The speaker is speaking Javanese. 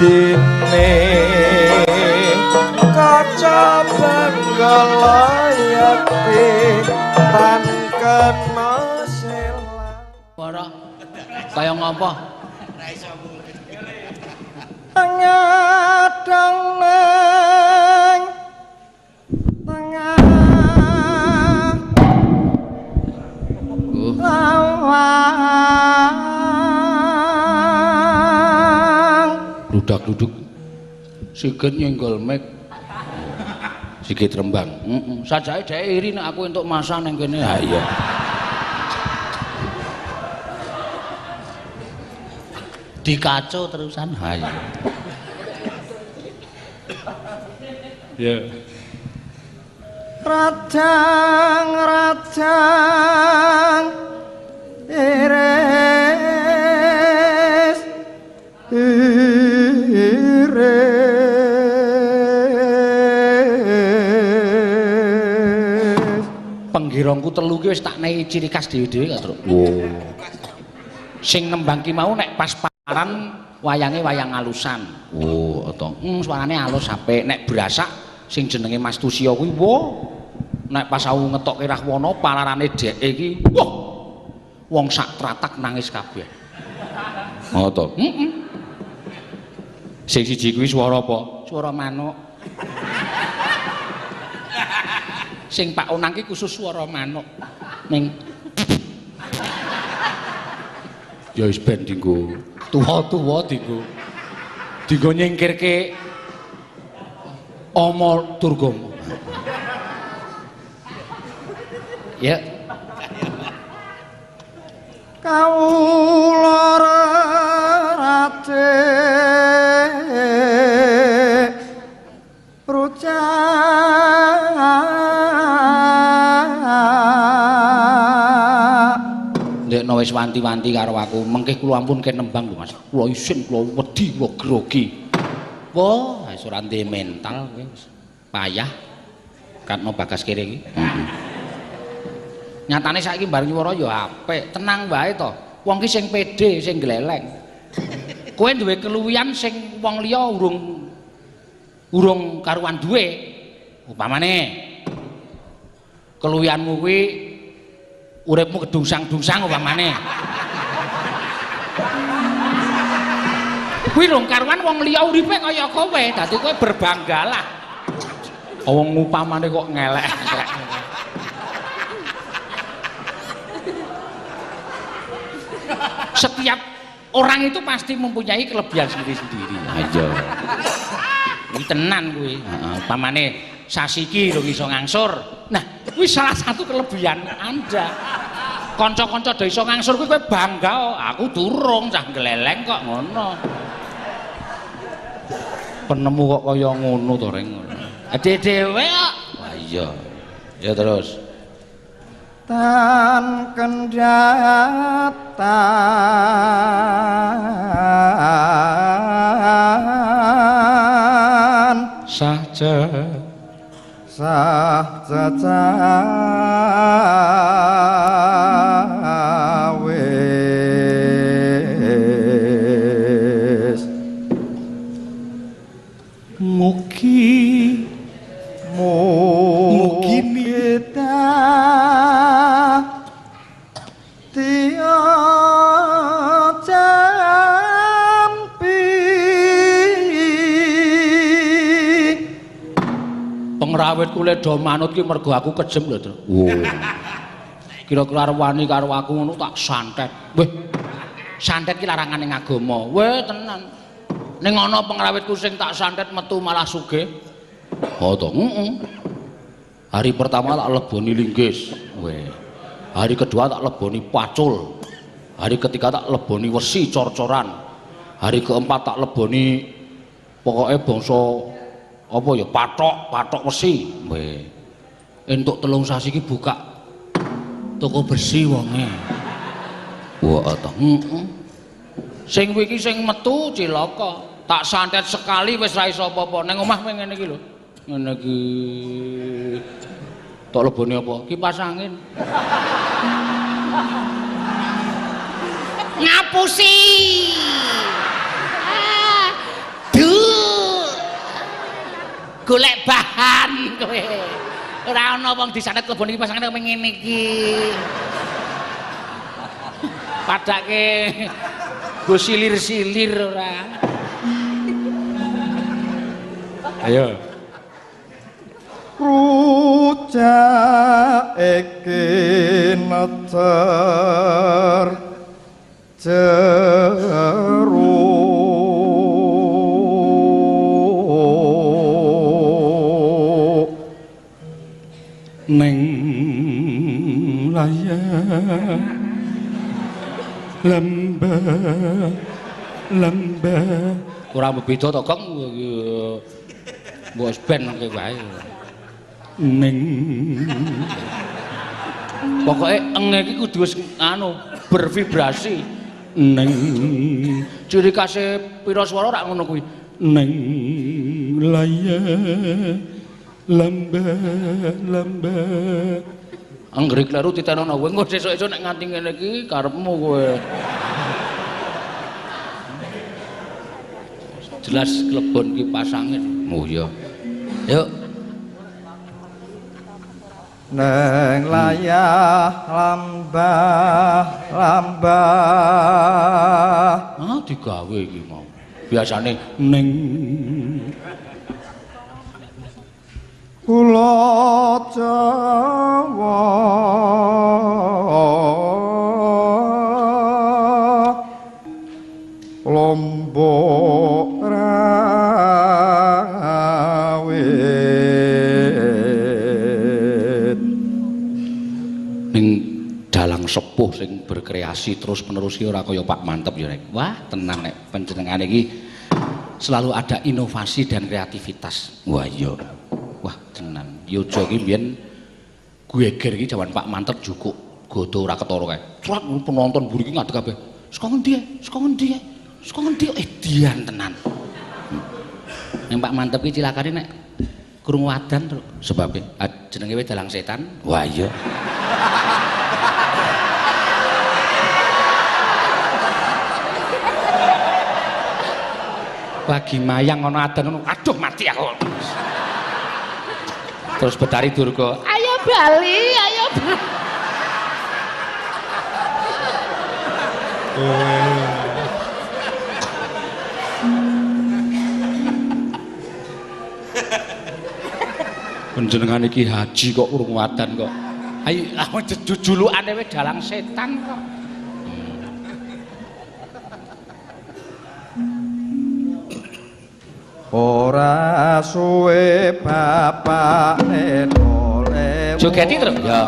Dumadine kaca benggala yekti tan kena sela. Ora kaya ngapa? Ngadang neng tengah lawang. Ludak-luduk sigit nyenggol mek. Sigit Rembang. Heeh. Sajake dhek iri nek aku entuk masa ning kene. Ha iya. Dikaco terusan. Ha iya. Ya. Rajang-rajang iris iris. Penggirongku telu ki wis tak nehi ciri khas dhewe-dhewe kok, Truk. Wo. Sing nembang ki mau nek pas paran wayange wayang alusan. Oh, to. Suarane alus apik. Nek brasak sing jenenge Mas Tusya kuwi wo. Nek pas aku ngetokke Rahwana pararane dheke iki wah. Wong sak tratak nangis kabeh. Oh to. Heeh. Sing siji kuwi swara apa? Swara manuk. Sing Pak Onang ki khusus swara manuk. Ning ya wis ben dienggo tuwa-tuwa dienggo. Dienggo nyingkirke Ama Durgama. Ya. Kawula rate rucak. Ndekno wis wanti-wanti karo aku, mengke kula ampun ken nembang lho Mas. Kula isin, kula wedi, kula grogi. Wah, wis ora ndek mental kowe wis. Payah. Katno bagas kere iki. Heeh. Nyatane saiki bareng nyuwara ya apik, tenang wae to. Wong ki sing pede, sing gleleng. Kowe duwe keluwihan sing wong liya urung karuan duwe. Upamane keluwihanmu kuwi uripmu kedungsang-dungsang upamane. Kuwi rung karuan wong liya uripe kaya kowe, dadi kowe berbanggalah. Wong upamane kok ngelek-elek. Setiap orang itu pasti mempunyai kelebihan sendiri-sendiri. Ayo. Kuwi tenan kuwi. Heeh, upamane sasiki rung iso ngangsur. Nah, kuwi salah satu kelebihan Anda. Kanca-kanca do iso ngangsur kuwi kowe bangga, aku durung cah gleleng kok ngono. Penemu kok kaya ngono to reng ngono. Dhewe kok. Wah iya. Ya terus. Tan kendatan sah sah cecawis mugi mugi kita tiya jampi. Pengrawit kule do manut ki mergo aku kejem lho, Tru. Wo. Kira-kira arep wani karo aku ngono tak santet. Weh. Santet ki larangan ning agama. Weh tenan. Ning ana pengrawitku sing tak santet metu malah sugih. Oh to. Heeh. Hari pertama tak leboni linggis. Weh. Hari kedua tak leboni pacul. Hari ketiga tak leboni wesi cor-coran. Hari keempat tak leboni pokoke bangsa apa ya patok wesi. Weh. Entuk 3 sasi iki buka toko bersih wonge. Wah to. Heeh. Sing kuwi iki sing metu cilaka. Tak santet sekali wis ra iso apa-apa. Ning omah ngene iki lho. Ngene iki. Tok lebone apa? Kipas angin. Ngapusi. Golek bahan kowe. Ora ana wong disantet klebon iki pasangane ngene iki. Padake go silir-silir ora. Ayo. Rujak iki necer jeru ning layar lembah lembah ora beda to Gong, mbok ben mangke wae. Ning pokoke enge iki kudu wis anu bervibrasi. Ning ciri khase pira swara rak ngono kuwi. Ning layar lembah lembah. Anggere kleru titenono kowe engko sesuk-esuk nek nganti ngene iki karepmu kowe. Jelas klebon kipas angin. Oh iya. Yuk. Neng layah lambah lambah. Ah digawe iki mau. Biasane ning kula Jawa Lombok Rawit. Ning dalang sepuh sing berkreasi terus menerus ora kaya Pak Manteb ya rek. Wah, tenang nek panjenengane iki selalu ada inovasi dan kreativitas. Wah iya. Wah, tenan. Yojo iki mbiyen geger iki jaman Pak Manteb jukuk godo ora ketara kae. Crat penonton mburi iki ngadeg kabeh. Saka ngendi? Saka ngendi? Saka ngendi? Dian tenan. Ning Pak Manteb iki cilakane nek krungu adan terus sebabe jenenge wis dalang setan. Wah iya. Lagi mayang ana adan ngono, aduh mati aku. Terus Betari Durga, ayo bali, ayo bali. Panjenengan iki haji kok urung wadan kok. Ayo aku jujulukane wis dalang setan kok. Ora suwe bapakne noleh. Jogeti terus. Ya.